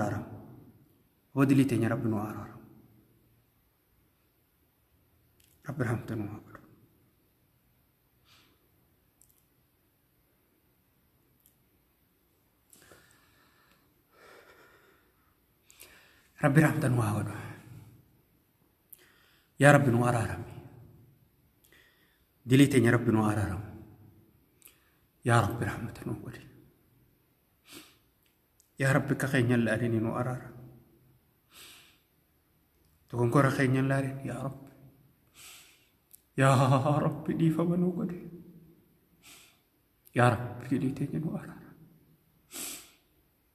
Araaramu. Aboo dilii teenya Rabbi nu haa araaramu. Rabbi rahmata nu haa godhu. Rabbi rahmata nu haa godhu. Yaa Rabbi nu araarami. Dilii teenya Rabbi nu araaramu. Yaa Rabbi rahmata nu godhi. Yaa Rabbi akka keenya hin laalini nu araara. Dogongora keenya hin laalin yaa Rabbi. Yaa Rabbi dhiifama nu godhi. Yaa Rabbi dilii teenya nu araara.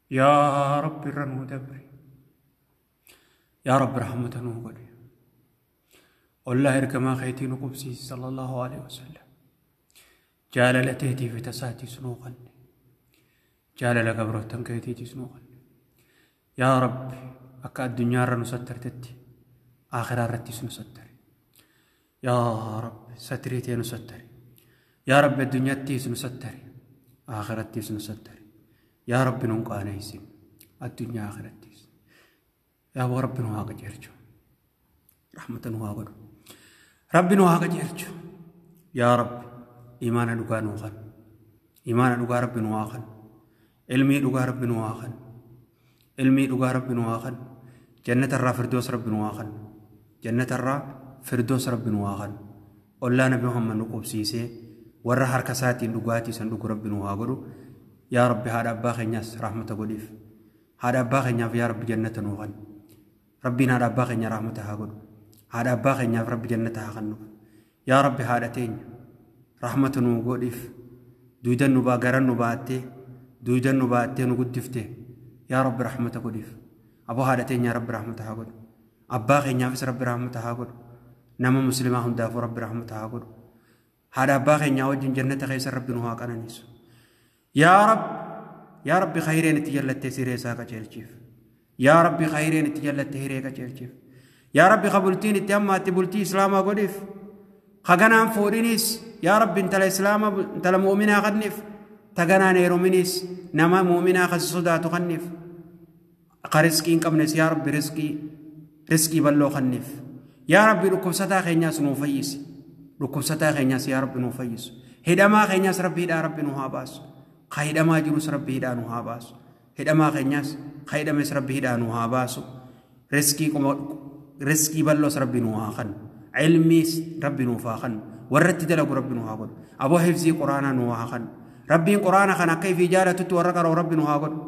Yaa Rabbi irra nuu dabri. Yaa Rabbi rahmata nuu godhi. Ollaa ergamaa keetii nu qubsiisi sallallahu alaihi wasallam. Jaalala teetii fi tasaatiis nuu kanne. Jaalala gabroottan keetiitis nuu kanne. Yaa Rabbi akka addunyaarra nu sattartetti akhiraa irrattis nu sattari. Yaa Rabbi satrii tee nu sattari. Yaa Rabbi addunyaattis nu sattari. Akhirattis nu sattari. Yaa Rabbi nun qaaneessin addunyaa akhirattis. Yaa Rabbi nu haa qajeelchu. Rahmata nu haa godhu. Rabbi nu haa qajeelchu. Yaa Rabbi imaana dhugaa nuu kan. Imaana dhugaa Rabbi nu haa kan. Ilmii dhugaa Rabbi nu haa kan. Ilmii dhugaa Rabbi nu haa kan. Jannata irraa firdoos Rabbi nu haa kan. Jannata irraa firdoos Rabbi nu haa kan. Ollaa Nabi Muhammad nu qubsiisee warra harka isaatiin dhugaatii san dhugu Rabbi nu haa godhu. Yaa Rabbi haadha abbaa keenyaas rahmata godhiif. Haadha abbaa keenyaaf yaa Rabbi jannata nuu kan. Rabbiin haadha abbaa keenya rahmata haa godhu. Haadha abbaa keenyaaf Rabbi jannata haa kennuuf. Yaa Rabbi haadha teenya rahmata nuu godhiif. Duudan nu baa garan nu baattee duudan nu baattee nu guddifte yaa Rabbi rahmata godhiif. Aboo haadha teenya Rabbi rahmata haa godhu. Abbaa keenyaafis Rabbi rahmata haa godhu. Nama muslimaa hundaafuu Rabbi rahmata haa godhu. Haadha abbaa keenyaa wajjin jannata keessa Rabbi nu haa qananiisu. Yaa Rabbi yaa Rabbi khayreen itti jallattee siree isaa qajeelchiif. Yaa Rabbi khayreen itti jallattee hiree qajeelchiif. Yaa Rabbi ka bultiin itti hammaatti bultii Islaamaa godhiif. Ka ganaan fuudhiniis yaa Rabbi intala Islaamaa intala mu'uminaa kanniif. Ta ganaan heeruminiis nama mu'uminaa kasi sodaatu kanniif. Ka riskii hin qabnes yaa Rabbi riskii bal'oo kanniif. Yaa Rabbi dhukkubsataa keenyaas nuu fayyisi. Dhukkubsataa keenyaas yaa Rabbi nuu fayyisu. Hidhamaa keenyaas Rabbi hidhaa Rabbi nu haa baasu. Ka hidhamaa jirus Rabbi hidhaa nu haa baasu. Hidhamaa keenyaas ka hidhames Rabbi hidhaa nu haa baasu. Riskii bal'oos Rabbi nu haa kennu. Ilmiis Rabbi nuuf haa kennu. Warra itti dalagu Rabbi nu haa godhu. Aboo hifzii Quraanaa nu haa kennu. Rabbiin Quraana kana akka ifii jaalatutti warra qara'u Rabbi nu haa godhu.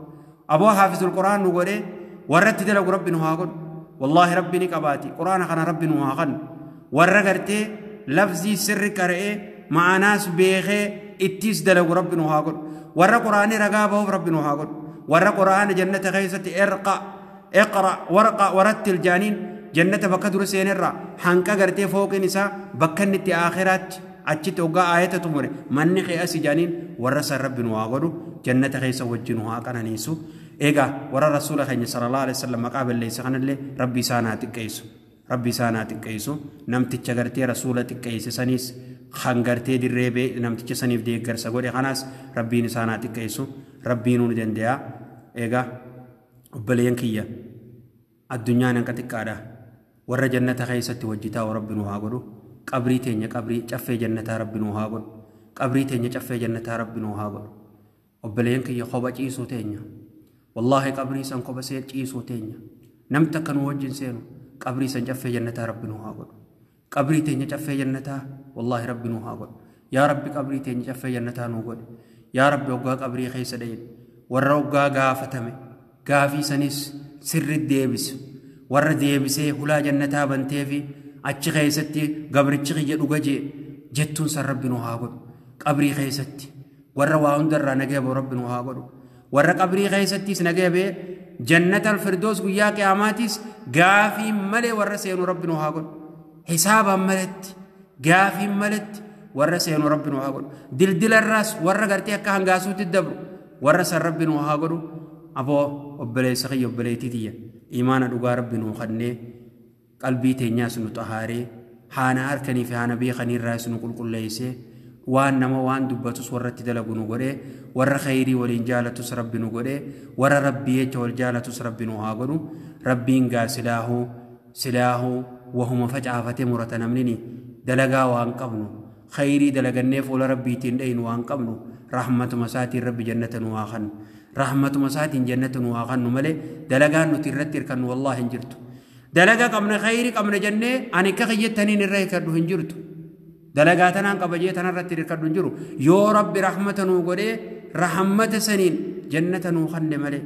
Aboo haafizul Quraan nu godhee warra itti dalagu Rabbi nu haa godhu. Wallaahi Rabbi ni qabaati. Quraana kana Rabbi nu haa kennu. Warra gartee lafzii sirri qara'ee ma'anaas beekee ittiis dalagu Rabbi nu haa godhu. Warra Quraanii ragaa bahuuf Rabbi nu haa godhu. Warra Quraana jannata keessatti erqa iqra warqa warattil jaaniin jannata bakka dura seenerraa hanqa gartee fooqin isaa bakka inni itti aakhiraatti achitti hoggaa aayata xumure manni kee asi jaaniin warra san Rabbi nu haa godhu jannata keessa wajji nu haa qananiisu. Egaa warra rasuula keenya sallallahu alaihi wasallam maqaa balleessa kanallee Rabbi isaan haa xiqqeessu. Rabbi isaan haa xiqqeessu. Namticha gartee rasuula xiqqeesse saniis kan gartee dirree bee namticha saniif deeggarsa godhe kanaas Rabbiin isaan haa xiqqeessu. Rabbiin nu danda'a. Egaa obboleeyyan kiyya addunyaan hanqa xiqqaadha. Warra jannata keessatti wajji taa'u Rabbi nu haa godhu. Qabrii teenya qabrii caffee jannataa Rabbi nu haa godhu. Qabrii teenya caffee jannataa Rabbi nu haa godhu. Obboleeyyan kiyya kopha ciisuu teenya. Wallaahi qabrii san kopha see ciisuu teenya. Namti akka nu wajjin seenu qabrii san caffee jannataa Rabbi nu haa godhu. Qabrii teenya caffee jannataa wallaahi Rabbi nu haa godhu. Yaa Rabbi qabrii teenya caffee jannataa nu godhi. Yaa Rabbi hoggaa qabrii keessa dhayin. Warra hoggaa gaafatame gaafii sanis sirri deebisu. Warra deebisee hulaa jannataa bantee fi achi keessatti gabrichi kiyya dhuga jee jettuun san Rabbi nu haa godhu. Qabrii keessatti warra waa hundarraa nagaya ba'u Rabbi nu haa godhu. Warra qabrii keessattis nagaya ba'ee jannata alfirdoos guyyaa qiyaamaatis gaafii malee warra seenu Rabbi nu haa godhu. Hisaabaan maletti gaafii maletti warra seenu Rabbi nu haa godhu. Dildilarraas warra gartee akka hangaasuutti dabru warra san Rabbi nu haa godhu. Aboo obboleessa kiyya obboleettii tiyya imaana dhugaa Rabbi nuu kennee qalbii teenyaas nu xahaaree haana harkanii fi haana beekaniirraas nu qulqulleessee Waan nama waan dubbatus warratti dalagu nu godhee, warra khayrii waliin jaalatus Rabbi nu godhee, warra Rabbii jecha wal jaalatus Rabbi nu haa godhu. Rabbiin gaa silaahuu silaahuu wahuma facaafate murata. Namnini dalagaa waan qabnu, khayrii dalagannee fuula Rabbiitiin dhaynu waan qabnu, rahmatuma isaatiin Rabbi jannata nu haa kannu, rahmatuma isaatiin jannata nu haa kannu malee dalagaan nuti irratti hirkannu wallaahi hin jirtu. Dalagaa qabna, khayrii qabna jennee ani akka kiyyattaniin irra hirkadhu hin jirtu. Dalagaa tanaan qaba jee tanarratti hirkadhu hin jiru. Yoo Rabbi rahmata nuu godhee, rahmata saniin jannata nuu kanne malee,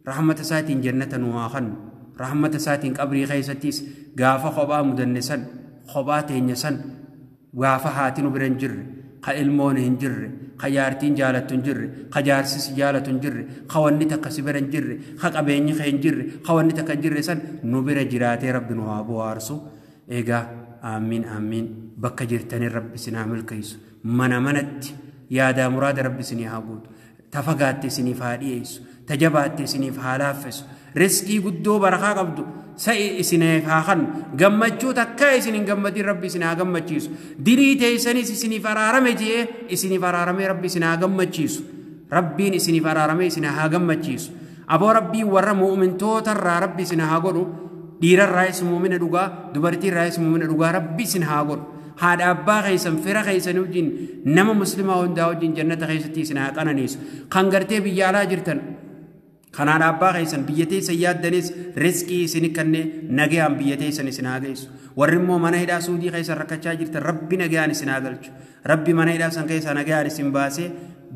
rahmata isaatiin jannata nuu haa kannu. Rahmata isaatiin qabrii keessattis gaafa kophaa mudanne san, kophaa teenya san, gaafa haati nu bira hin jirre, ka ilmoon hin jirre, ka jaartiin jaalattu hin jirre, ka jaarsis jaalatu hin jirre, ka wanni takka si bira hin jirre, ka qabeenyi kee hin jirre, ka wanni takka hin jirre san nu bira jiraatee Rabbi nu haa bohaarsu. Egaa aamiin aamiin. Bakka jirtanii Rabbi isin haa milkeessu. Mana manatti yaadaa muraada Rabbi isinii haa guutu. Tafagaatte isiniif haa dhiyeessu, tajabaatte isiniif haa laaffisu, riskii guddoo barakaa qabdu sa'i isiniif haa kannu, gammachuu takkaa isin hin gammadin Rabbi isin haa gammachiisu, dilii teessanis isiniif araarame jee isiniif araaramee Rabbi isin haa gammachiisu. Rabbiin isiniif araaramee isin haa gammachiisu. Aboo, Rabbiin warra mu'mintootarraa Rabbi isin haa godhu. Dhiirarraayis mu'mina dhugaa, dubartiirraayis mu'mina dhugaa Rabbi isin haa godhu. Haadha abbaa keessan, fira keessan wajjin, nama muslimaa hundaa wajjin jannata keessatti isin haa qananiisu. Kan gartee biyya alaa jirtan, kan haadha abbaa keessan biyya teessan yaaddanis, riskii isin kennee nagayaan biyya teessan isin haa geessu. Warri immoo mana hidhaa Suudii keessa rakkachaa jirtan, Rabbi nagayaan isin haa galchu. Rabbi mana hidhaa san keessa nagayaan isin baasee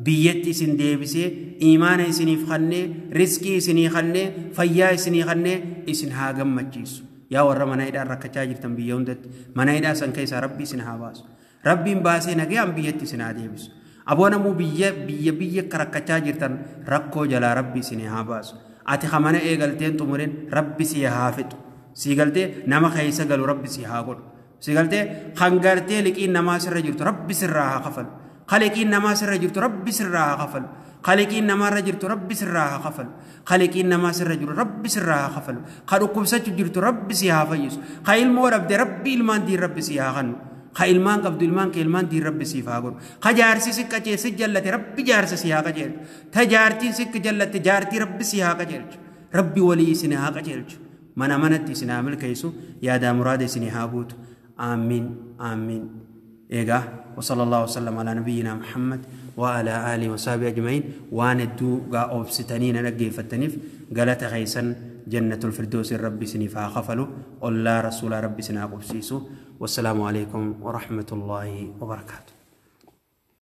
biyyatti isin deebisee, imaana isiniif kennee, riskii isinii kennee, fayyaa isinii kennee isin haa gammachiisu. Yaa warra mana hidhaa rakkachaa jirtan biyya hundatti, mana hidhaa san keessaa Rabbi isin haa baasu. Rabbiin baasee nagayaan biyyatti isin haa deebisu. Aboo, namuu biyya biyya biyya akka rakkachaa jirtan, rakkoo jalaa Rabbi isin haa baasu. Ati ka mana eegalteen xumurin, Rabbi si haa fixu. Sii galtee nama keessa galu Rabbi si haa godhu. Si galtee kan gartee liqiin namaa sirra jirtu Rabbi sirraa haa kafalu. Ka liqiin namaa sirra jirtu Rabbi sirraa haa kafalu. Ka liqiin namaarra jirtu Rabbi sirraa haa kafalu. Ka liqiin namaa sirra jiru Rabbi sirraa haa kafalu. Ka dhukkubsachuu jirtu Rabbi si haa fayyisu. Ka ilmoo dhabde, Rabbi ilmaan diin Rabbi si haa kannu. Ka ilmaan qabdu, ilmaan kee ilmaan diin Rabbi siif haa godhu. Ka jaarsi si qacee si jallate, Rabbi jaarsa si haa qajeelchu. Ta jaartiin si jallatte, jaartii Rabbi si haa qajeelchu. Rabbi walii isin haa qajeelchu. Mana manatti isin haa milkeessu, yaadaa muraada isin haa guutu. Aamiin aamiin. Egaa وصلى الله وسلم على نبينا محمد وعلى آله وصحبه أجمعين. Waan hedduu gaa obsitanii na dhaggeeffattaniif galata keessan جنة الفردوس Rabbi isiniif haa kafalu. Ollaa rasuulaa Rabbi isin haa qubsiisu. والسلام عليكم ورحمة الله وبركاته.